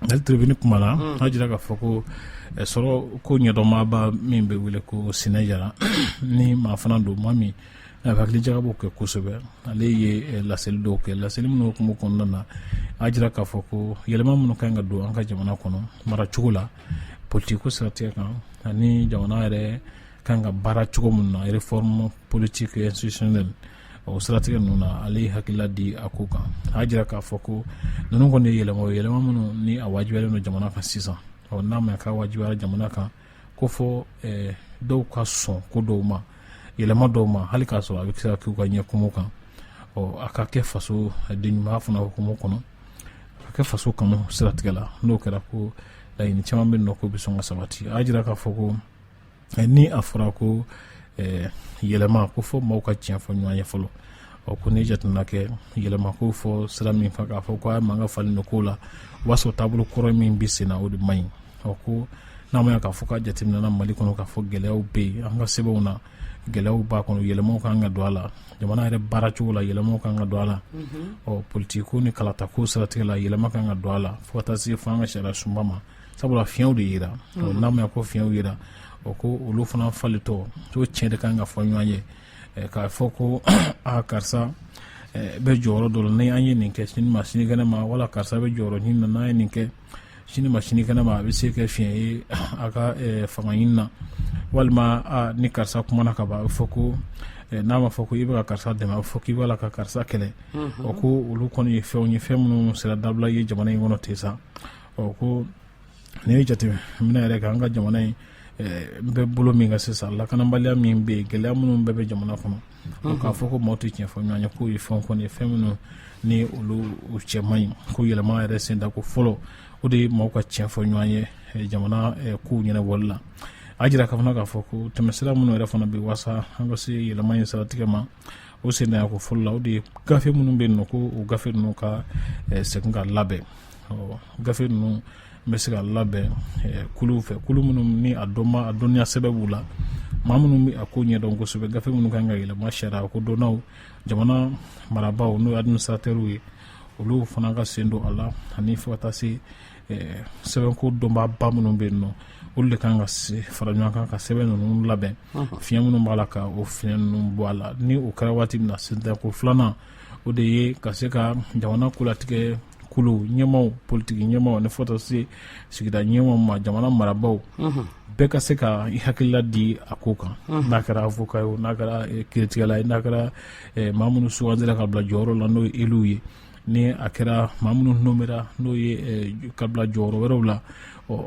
Mali Tribune kumana, a jira k'a fɔ ko sɔrɔ ko ɲɛdɔnmaaba min bɛ wele ko Sinɛ Jara, ni maa fana don, maa min a bɛ hakili jagabɔ kɛ kosɛbɛ, ale ye laseli dɔw kɛ. Laseli minnu hukumu kɔnɔna na, a jira k'a fɔ ko yɛlɛma minnu kan ka don an ka jamana kɔnɔ maracogo la, politiko siratigɛ kan, ani jamana yɛrɛ kan ka baara cogo min na, réforme politique institutionnelle, o siratigɛ ninnu na, ale ye hakilila di a ko kan. A jira k'a fɔ ko ninnu kɔni ye yɛlɛma ye, yɛlɛma minnu ni a wajibiyalen don jamana kan sisan. Ɔ n'a ma k'a wajibiyara jamana kan, ko fɔ dɔw ka sɔn ko dɔw ma, yɛlɛma dɔw ma, hali k'a sɔrɔ a bɛ se ka k'u ka ɲɛkumu kan. Ɔ a ka kɛ faso den ɲuman fana hukumu kɔnɔ, a ka kɛ faso kanu siratigɛ la. N'o kɛra, ko laɲini caman bɛ nɔ ko bɛ sɔn ka sabati. A jira k'a fɔ ko ni a fɔra ko yɛlɛma, ko fɔ maaw ka tiɲɛ fɔ ɲɔgɔn ye fɔlɔ. Ɔ ko n'i jateminɛ kɛ yɛlɛma ko fɔ sira min kan, k'a fɔ ko a man ka falen don ko la, o b'a sɔrɔ taabolo kɔrɔ min bɛ sen na, o de man ɲi. Ɔ ko n'a ma k'a fɔ k'a jateminɛna Mali kɔnɔ k'a fɔ gɛlɛyaw bɛ yen, an ka sɛbɛnw na gɛlɛyaw b'a kɔnɔ, yɛlɛmaw kan ka don a la, jamana yɛrɛ baaracogo la yɛlɛmaw kan ka don a la, ɔ politiko ni kalatako siratigɛ la yɛlɛma kan ka don a la, fo ka taa se fo an ka sariya sunba ma, sabula fiɲɛw de yera. N'a ma ko fiɲɛw yera, o ko olu fana falitɔ to, tiɲɛ de kan ka fɔ ɲɔgɔn ye, k'a fɔ ko aa, karisa bɛ jɔyɔrɔ dɔ la, ni an ye nin kɛ sini ma sinikɛnɛ ma, wala karisa bɛ jɔyɔrɔ ɲini na, n'an ye nin kɛ sini ma sinikɛnɛ ma, a bɛ se kɛ fiɲɛ ye a ka fanga ɲini na, walima ni karisa kumana ka ban, a bɛ fɔ ko n'a ma fɔ ko i bɛ ka karisa dɛmɛ, a bɛ fɔ k'i b'a la ka karisa kɛlɛ. O ko olu kɔni ye fɛnw ye, fɛn minnu sera dabila ye jamana in kɔnɔ ten sa. Ɔ ko n'i ye jateminɛ yɛrɛ kɛ, an ka jamana in bɛ bolo min kan sisan, lakanabaliya min bɛ yen, gɛlɛya minnu bɛɛ bɛ jamana kɔnɔ, k'a fɔ ko maaw tɛ tiɲɛ fɔ ɲɔgɔn ye, k'o ye fɛn kɔni ye, fɛn minnu ni olu cɛ man ɲi. Ko yɛlɛma yɛrɛ senda ko fɔlɔ, o de ye maaw ka tiɲɛ fɔ ɲɔgɔn ye jamana kow ɲɛnabɔli la. A jira ka fana k'a fɔ ko tɛmɛsira minnu yɛrɛ fana bɛ waasa an ka se yɛlɛma in siratigɛ ma, o senda ko fɔlɔ la, o de ye gafe minnu bɛ yen nɔ, ko o gafe ninnu ka segin ka labɛn. Gafe ninnu bɛ se ka labɛn kuluw fɛ, kulu minnu ni a dɔn a dɔnniya sɛbɛ b'u la, maa minnu bɛ a ko ɲɛdɔn kosɛbɛ. Gafe minnu kan ka yɛlɛma, sariya ko dɔnnaw, jamana marabaaw n'o ye administrateurs ye, olu fana ka sen don a la, ani fo ka taa se sɛbɛnko dɔnbaaba minnu bɛ yen nɔ, olu de kan ka fara ɲɔgɔn kan ka sɛbɛn ninnu labɛn, fiɲɛ minnu b'a la, ka o fiɲɛ ninnu bɔ a la. Ni o kɛra waati min na, sendako filanan, o de ye ka se ka jamana kolatigɛ kulu ɲɛmaw, politiki ɲɛmaw, ni fo ka se sigida ɲɛmaw ma, jamana marabaaw bɛɛ ka se ka i hakilila di a ko kan, n'a kɛra avocat ye, n'a kɛra kiiritigɛla ye, n'a kɛra maa minnu sugandira ka bila jɔyɔrɔ la, n'o ye élus ye, ni a kɛra maa minnu nommera, n'o ye ka bila jɔyɔrɔ wɛrɛw la,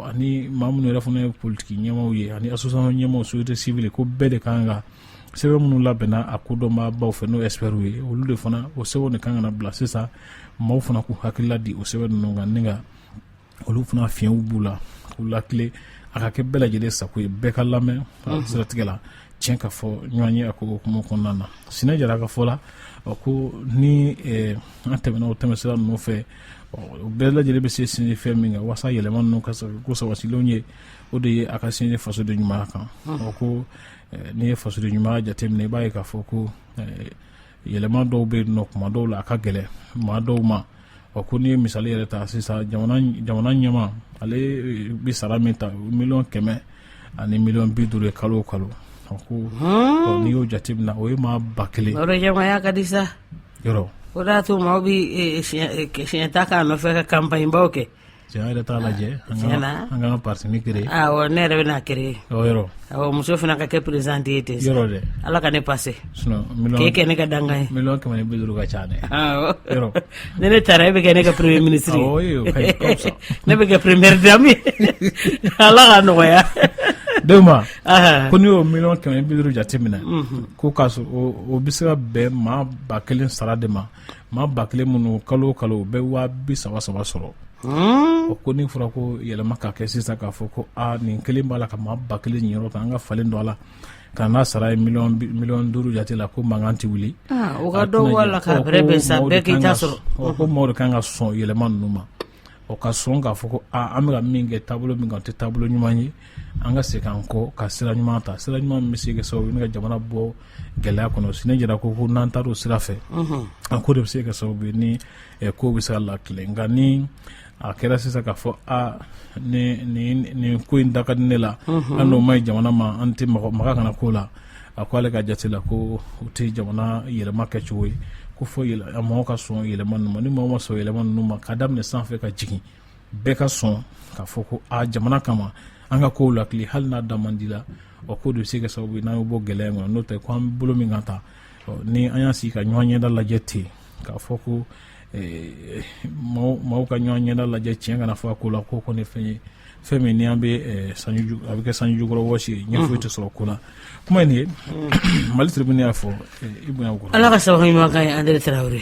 ani maa minnu yɛrɛ fana ye politiki ɲɛmaw ye, ani association ɲɛmaw, société civile, ko bɛɛ de kan ka sɛbɛn minnu labɛnna a kodɔnbaabaw fɛ, n'o experts ye, olu de fana, o sɛbɛnw de kan ka na bila sisan, maaw fana k'u hakilila di o sɛbɛn ninnu kan, ni ka olu fana fiɲɛw b'u la k'u lakile, a ka kɛ bɛɛ lajɛlen sago ye, bɛɛ ka lamɛn siratigɛ la, tiɲɛ ka fɔ ɲɔgɔn ye a ko hukumu kɔnɔna na. Sinɛ Jara ka fɔ la, ko ni an tɛmɛna o tɛmɛsira ninnu fɛ, o bɛɛ lajɛlen bɛ se sinsin fɛn min kan walasa yɛlɛma ninnu ka ko sabatilenw ye, o de ye a ka sinsin fasoden ɲumanya kan. Ko n'i ye fasoden ɲumanya jateminɛ, i b'a ye k'a fɔ ko yɛlɛma dɔw bɛ yen nɔ, kuma dɔw la a ka gɛlɛn maa dɔw ma. Ɔ ko n'i ye misali yɛrɛ ta sisan, jamana ɲɛmaa, ale bɛ sara min ta, 150 000 000 ye kalo o kalo. Ko n'i y'o jateminɛ, o ye maa 1000. Ɲɛmaaya ka di sa. Yɔrɔ. O de y'a to maaw bɛ siɲɛ ta k'a nɔfɛ ka campagne baw kɛ. Cɛ yɛrɛ t'a lajɛ an ka parti créer. Awɔ, ne yɛrɛ bɛna créer. Yɔrɔ. Awɔ, muso fana ka kɛ présidente ye ten. Yɔrɔ dɛ. Ala ka ne passer. K'e kɛ ne ka dankan ye. 150 000 000 ka ca dɛ. Awɔ. Yɔrɔ. Ni ne taara, e bɛ kɛ ne ka premier ministre ye. Awɔ, o ka ɲi, ka fisa. Ne bɛ kɛ première dame ye. Ala k'a nɔgɔya. Denba ko n'i y'o 150 000 000 jateminɛ, ko k'a sɔrɔ o bɛ se ka bɛn maa 1000 sara de ma, maa 1000 minnu kalo o kalo u bɛ 30 000 sɔrɔ. O ko ni fɔra ko yɛlɛma ka kɛ sisan, k'a fɔ ko aa, nin kelen b'a la ka maa 1000 ɲɛyɔrɔ ta, an ka falen don a la ka n'a sara ye 5 miliyɔn jate la, ko mankan tɛ wuli. O ka dɔ bɔ a la k'a bɛrɛ bɛn sa, bɛɛ k'i ta sɔrɔ. Ko maaw de kan ka sɔn yɛlɛma ninnu ma. O ka sɔn k'a fɔ ko aa, an bɛ ka min kɛ taabolo min kan, o tɛ taabolo ɲuman ye, an ka segin an kɔ ka sira ɲuman ta, sira ɲuman min bɛ se ka sababu ye ka jamana bɔ gɛlɛya kɔnɔ. Sinɛ Jara ko n'an taara o sira fɛ, a ko de bɛ se ka sababu ye ni ko bɛ se ka latilen. Nka ni a kɛra sisan k'a fɔ aa, nin ko in da ka di ne la, an n'o ma ɲi jamana ma, an tɛ maga kana ko la, a ko ale ka jate la ko o tɛ jamana yɛlɛma kɛcogo ye, ko fo mɔgɔw ka sɔn yɛlɛma ninnu ma. Ni mɔgɔ ma sɔn yɛlɛma ninnu ma, ka daminɛ sanfɛ ka jigin, bɛɛ ka sɔn k'a fɔ ko aa, jamana kama an ka kow latilen, hali n'a da man di la, o ko de bɛ se ka sababu ye n'an y'o bɔ gɛlɛya in kɔnɔ. N'o tɛ ko an bɛ bolo min kan ta, ni an y'a sigi ka ɲɔgɔn ɲɛda lajɛ ten, k'a fɔ ko maaw ka ɲɔgɔn ɲɛda lajɛ, tiɲɛ kana fɔ a ko la, ko kɔni fɛn ye fɛn min ni an bɛ sanji, a bɛ kɛ sanji jukɔrɔ wɔsi ye, ɲɛ foyi tɛ sɔrɔ ko la. Kuma in ye Mali Tribune y'a fɔ i bonya kɔrɔ. Ala ka sababu ɲuman kan ye, André Traoré.